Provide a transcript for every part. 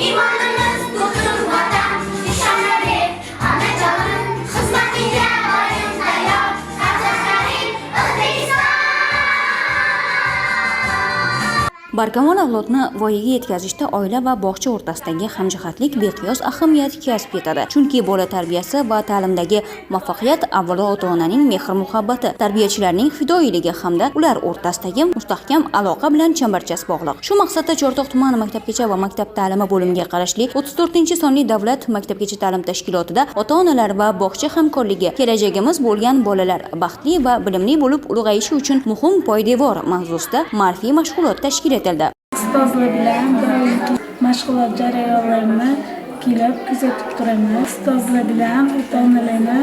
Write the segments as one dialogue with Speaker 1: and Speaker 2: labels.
Speaker 1: Iymonimiz butun vatan, nishonlari, onajonim, xizmatingga doim tayyor, farzandlaring O'zbekiston!
Speaker 2: Barkamol avlodni voyaga yetkazishda oila va bog'cha o'rtasidagi hamjihatlik beqiyos ahamiyat kasb etadi. Chunki bola tarbiyasi va ta'limdagi muvaffaqiyat avvalo ota-onaning mehr-muhabbati, tarbiyachilarning fidoyiligi hamda ular o'rtasidagi mustahkam aloqa bilan chambarchas bog'liq. Shu maqsadda Chortoq tumani maktabgacha va maktab ta'limi bo'limiga qarashli 34-sonli davlat maktabgacha ta'lim tashkilotida ota-onalar va bog'cha hamkorligi kelajagimiz bo'lgan bolalar baxtli va bilimli bo'lib ulg'ayishi uchun muhim poydevor mavzusida ma'rifiy mashg'ulot tashkil etildi.
Speaker 3: Ustozlar bilan doim mashg'ulot jarayonlarini kelib kuzatib turaman. Ustozlar bilan ota onalarni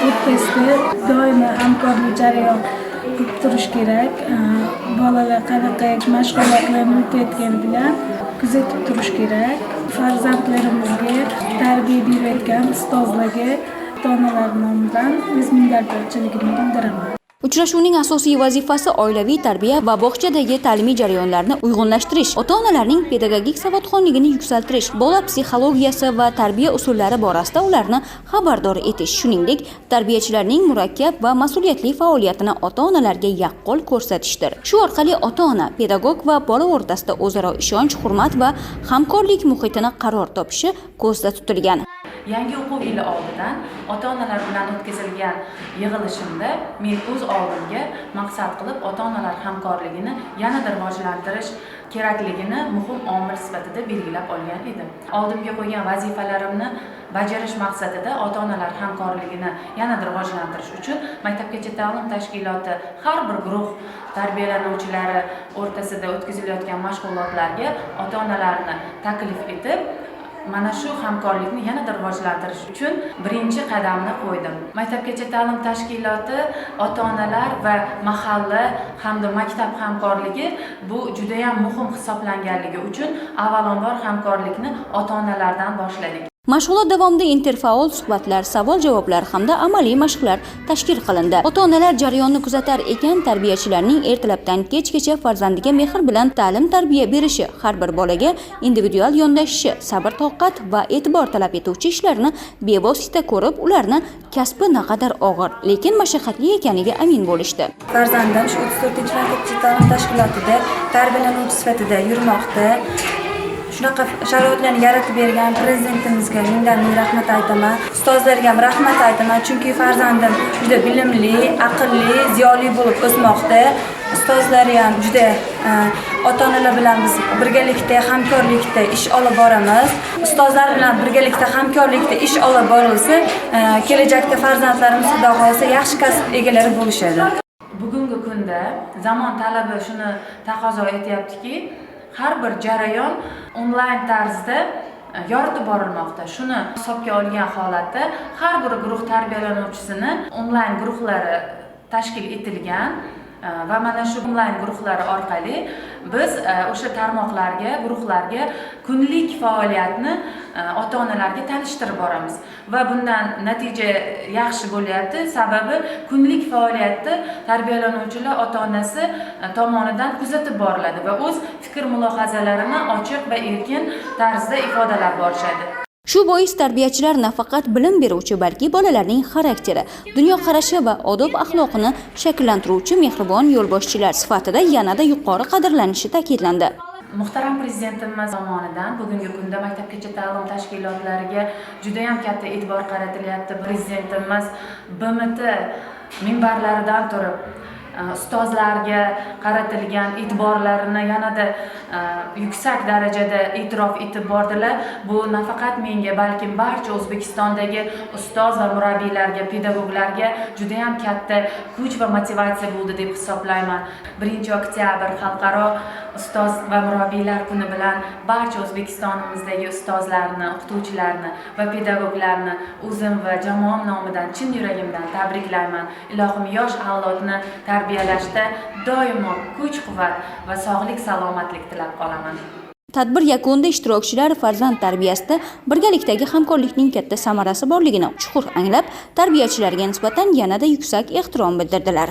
Speaker 3: o'rtasida doimo hamkorlik jarayon bo'lib turishi kerak. Bolalar qanaqa mashg'ulotlarni o'tayotgani bilan kuzatib turish kerak. Farzandlarimizga tarbiya berayotgan ustozlarga ota onalar nomidan o'z minnatdorchiligimni bildiraman.
Speaker 2: Uchrashuvning asosiy vazifasi oilaviy tarbiya va bog'chadagi ta'limiy jarayonlarni uyg'unlashtirish, ota-onalarning pedagogik savodxonligini yuksaltirish, bola psixologiyasi va tarbiya usullari borasida ularni xabardor etish, shuningdek, tarbiyachilarning murakkab va mas'uliyatli faoliyatini ota-onalarga yaqqol ko'rsatishdir. Shu orqali ota-ona, pedagog va bola o'rtasida o'zaro ishonch, hurmat va hamkorlik muhitini qaror topishi ko'zda tutilgan.
Speaker 4: Yangi o'quv yili oldidan ota onalar bilan o'tkazilgan yig'ilishimda men o'z oldimga maqsad qilib ota onalar hamkorligini yanada rivojlantirish kerakligini muhim omil sifatida belgilab olgan edim. Oldimga qo'ygan vazifalarimni bajarish maqsadida ota onalar hamkorligini yanada rivojlantirish uchun maktabgacha ta'lim tashkiloti har bir guruh tarbiyalanuvchilari o'rtasida o'tkazilayotgan mashg'ulotlarga ota onalarni taklif etib, mana shu hamkorlikni yanada rivojlantirish uchun birinchi qadamni qo'ydim. Maktabgacha ta'lim tashkiloti, ota onalar va mahalla hamda maktab hamkorligi bu judayam muhim hisoblanganligi uchun avvalambor hamkorlikni ota onalardan boshladik.
Speaker 2: Mashg'ulot davomida interfaol suhbatlar, savol-javoblar hamda amaliy mashqlar tashkil qilindi. Ota-onalar jarayonni kuzatar ekan, tarbiyachilarning ertalabdan kechgacha farzandiga mehr bilan ta'lim-tarbiya berishi, har bir bolaga individual yondashishi, sabr-toqat va e'tibor talab etuvchi ishlarni bevosita ko'rib, ularni kasbi naqadar og'ir, lekin mashaqqatli ekaniga amin bo'lishdi.
Speaker 5: Farzandim shu 34-maktabgacha ta'lim tashkilotida tarbiyalanuvchi sifatida yurmoqda. Shunaqa sharoitlarni yaratib bergan prezidentimizga mingdan ming rahmat aytaman. Ustozlarga ham rahmat aytaman, chunki farzandim juda bilimli, aqlli, ziyoli bo'lib o'smoqda. Ustozlari ham juda ota onalar bilan biz birgalikda hamkorlikda ish olib boramiz. Ustozlar bilan birgalikda hamkorlikda ish olib borilsa, kelajakda farzandlarimiz, xudo xohlasa, yaxshi kasb egalari bo'lishadi.
Speaker 4: Bugungi kunda zamon talabi shuni taqozo etyaptiki, har bir jarayon onlayn tarzda yoritib borilmoqda. Shuni hisobga olgan holatda har bir guruh tarbiyalanuvchisini onlayn guruhlari tashkil etilgan va mana shu onlayn guruhlari orqali biz o'sha tarmoqlarga, guruhlarga kunlik faoliyatni ota onalarga tanishtirib boramiz va bundan natija yaxshi bo'lyapti. Sababi kunlik faoliyatni tarbiyalanuvchilar ota onasi tomonidan kuzatib boriladi va o'z fikr mulohazalarini ochiq va erkin tarzda ifodalab borishadi.
Speaker 2: Shu bois tarbiyachilar nafaqat bilim beruvchi, balki bolalarning xarakteri, dunyoqarashi va odob-axloqini shakllantiruvchi mehribon yo'lboshchilar sifatida yanada yuqori qadrlanishi ta'kidlandi.
Speaker 4: Muhtaram prezidentimiz tomonidan bugungi kunda maktabgacha ta'lim tashkilotlariga judayam katta e'tibor qaratilyapti. Prezidentimiz BMT minbarlaridan turib ustozlarga qaratilgan e'tiborlarini yanada yuksak darajada e'tirof etib bordilar. Bu nafaqat menga, balkim barcha O'zbekistondagi ustoz va murabbiylarga, pedagoglarga judayam katta kuch va motivatsiya bo'ldi deb hisoblayman. 1 oktyabr Xalqaro ustoz va murabbiylar kuni bilan barcha O'zbekistonimizdagi ustozlarni, o'qituvchilarni va pedagoglarni o'zim va jamoam nomidan chin yuragimdan tabriklayman. Ilohim, yosh avlodni tarbiyalashda doimo kuch quvvat va sog'lik salomatlik tilab qolaman.
Speaker 2: Tadbir yakunida ishtirokchilar farzand tarbiyasida birgalikdagi hamkorlikning katta samarasi borligini chuqur anglab, tarbiyachilarga nisbatan yanada yuksak ehtirom bildirdilar.